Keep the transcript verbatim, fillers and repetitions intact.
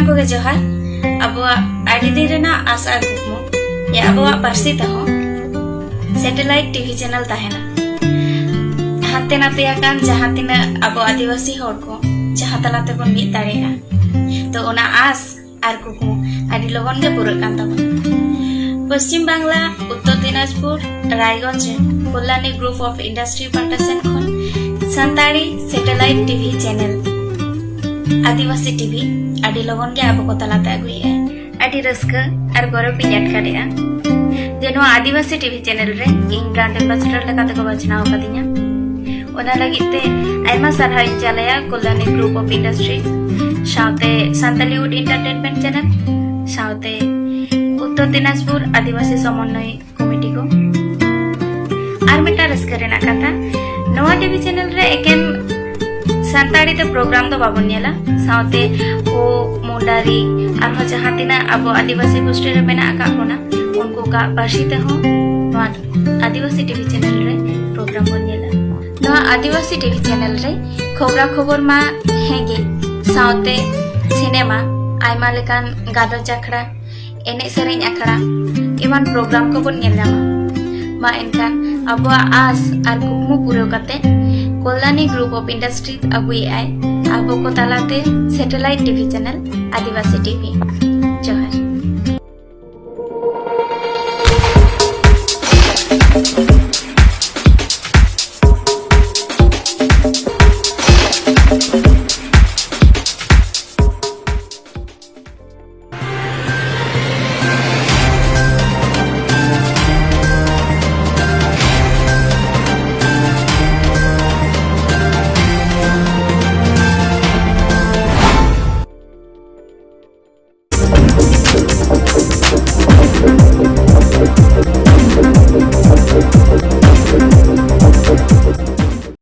ᱠᱚᱜᱮ ᱡᱚᱦᱟᱨ᱾ ᱟᱵᱚᱣᱟᱜ ᱟᱹᱰᱤ ᱫᱤᱱ ᱨᱮᱱᱟᱜ ᱟᱥ ᱟᱨ ᱠᱩᱠᱢᱩ ᱡᱮ ᱟᱵᱚᱣᱟᱜ ᱯᱟᱹᱨᱥᱤ ᱛᱮᱦᱚᱸ satellite TV channel ᱛᱟᱦᱮᱱᱟ᱾ ᱦᱟᱱᱛᱮ ᱱᱟᱛᱮ ᱟᱠᱟᱱ ᱡᱟᱦᱟᱸ ᱛᱤᱱᱟᱹᱜ ᱟᱵᱚ ᱟᱹᱫᱤᱵᱟᱹᱥᱤ ᱦᱚᱲ ᱠᱚ ᱡᱟᱦᱟᱸ ᱛᱟᱞᱟ ᱛᱮᱵᱚᱱ ᱢᱤᱫ ᱫᱟᱲᱮᱭᱟᱜᱼᱟ, ᱛᱚ ᱚᱱᱟ ᱟᱥ ᱟᱨ ᱠᱩᱠᱢᱩ ᱟᱹᱰᱤ ᱞᱚᱜᱚᱱ ᱜᱮ ᱯᱩᱨᱟᱹᱜ ᱠᱟᱱ ᱛᱟᱵᱚᱱᱟ᱾ ᱯᱚᱥᱪᱤᱢ ᱵᱟᱝᱞᱟ, ᱩᱛᱛᱚᱨ ᱫᱤᱱᱟᱡᱽᱯᱩᱨ, ᱨᱟᱭᱜᱚᱸᱡᱽ ᱨᱮ ᱠᱚᱞᱞᱟᱱᱤ Group of Industry ᱯᱟᱦᱴᱟ ᱥᱮᱱ ᱠᱷᱚᱱ ᱥᱟᱱᱛᱟᱲᱤ satellite TV channel ᱟᱹᱫᱤᱵᱟᱹᱥᱤ TV ᱟᱹᱰᱤ ᱞᱚᱜᱚᱱ ᱜᱮ ᱟᱵᱚ ᱠᱚ ᱛᱟᱞᱟᱛᱮ ᱟᱹᱜᱩᱭᱮᱫᱼᱟ᱾ ᱟᱹᱰᱤ ᱨᱟᱹᱥᱠᱟᱹ ᱟᱨ ᱜᱚᱨᱚᱵ ᱤᱧ ᱟᱴᱠᱟᱨᱮᱫᱼᱟ ᱡᱮ ᱱᱚᱣᱟ ᱟᱹᱫᱤᱵᱟᱹᱥᱤ TV channel ᱨᱮ ᱤᱧ brand ambassador ᱞᱮᱠᱟᱛᱮᱠᱚ ᱵᱟᱪᱷᱱᱟᱣ ᱟᱠᱟᱫᱤᱧᱟ᱾ ᱚᱱᱟ ᱞᱟᱹᱜᱤᱫ ᱛᱮ ᱟᱭᱢᱟ ᱥᱟᱨᱦᱟᱣ ᱤᱧ ᱪᱟᱞᱟᱭᱟ ᱠᱚᱞᱞᱟᱱᱤ Group of Industry, ᱥᱟᱶᱛᱮ ᱥᱟᱱᱛᱟᱞᱤᱣᱩᱰ Entertainment Channel, ᱥᱟᱶᱛᱮ ᱩᱛᱛᱚᱨ ᱫᱤᱱᱟᱡᱽᱯᱩᱨ ᱟᱹᱫᱤᱵᱟᱹᱥᱤ ᱥᱚᱢᱚᱱᱱᱚᱭ ᱠᱚᱢᱤᱴᱤ ᱠᱚ᱾ ᱟᱨ ᱢᱤᱫᱴᱟᱝ ᱨᱟᱹᱥᱠᱟᱹ ᱨᱮᱱᱟᱜ ᱠᱟᱛᱷᱟ, ᱱᱚᱣᱟ TV channel ᱨᱮ ᱮᱠᱮᱱ ᱥᱟᱱᱛᱟᱲᱤ ᱛᱮ program ᱫᱚ ᱵᱟᱵᱚᱱ ᱧᱮᱞᱟ, ᱥᱟᱶᱛᱮ ᱦᱳ, ᱢᱩᱱᱰᱟᱨᱤ, ᱟᱨᱦᱚᱸ ᱡᱟᱦᱟᱸ ᱛᱤᱱᱟᱹᱜ ᱟᱵᱚ ᱟᱹᱫᱤᱵᱟᱹᱥᱤ ᱜᱳᱥᱴᱤ ᱨᱮ ᱢᱮᱱᱟᱜ ᱟᱠᱟᱫ ᱵᱚᱱᱟ, ᱩᱱᱠᱩ ᱠᱚᱣᱟᱜ ᱯᱟᱹᱨᱥᱤ ᱛᱮᱦᱚᱸ ᱱᱚᱣᱟ ᱟᱹᱫᱤᱵᱟᱹᱥᱤ TV channel ᱨᱮ program ᱵᱚᱱ ᱧᱮᱞᱟ᱾ ᱱᱚᱣᱟ ᱟᱹᱫᱤᱵᱟᱹᱥᱤ TV channel ᱨᱮ ᱠᱷᱚᱵᱽᱨᱟ ᱠᱷᱚᱵᱚᱨ ᱢᱟ ᱦᱮᱸᱜᱮ, ᱥᱟᱶᱛᱮ ᱥᱤᱱᱮᱢᱟ, ᱟᱭᱢᱟ ᱞᱮᱠᱟᱱ ᱜᱟᱞᱚᱪ ᱟᱠᱷᱲᱟ, ᱮᱱᱮᱡ ᱥᱮᱨᱮᱧ ᱟᱠᱷᱲᱟ ᱮᱢᱟᱱ program ᱠᱚᱵᱚᱱ ᱧᱮᱞ ᱧᱟᱢᱟ᱾ ᱢᱟ ᱮᱱᱠᱷᱟᱱ ᱟᱵᱚᱣᱟᱜ ᱟᱥ ᱟᱨ ᱠᱩᱠᱢᱩ ᱯᱩᱨᱟᱹᱣ ᱠᱟᱛᱮ ᱠᱚᱞᱞᱟᱱᱤ Group of Industries ᱟᱹᱜᱩᱭᱮᱫᱼᱟᱭ ᱟᱵᱚ ᱠᱚ ᱛᱟᱞᱟᱛᱮ satellite TV channel ᱟᱹᱫᱤᱵᱟᱹᱥᱤ TV᱾ ᱡᱚᱦᱟᱨ᱾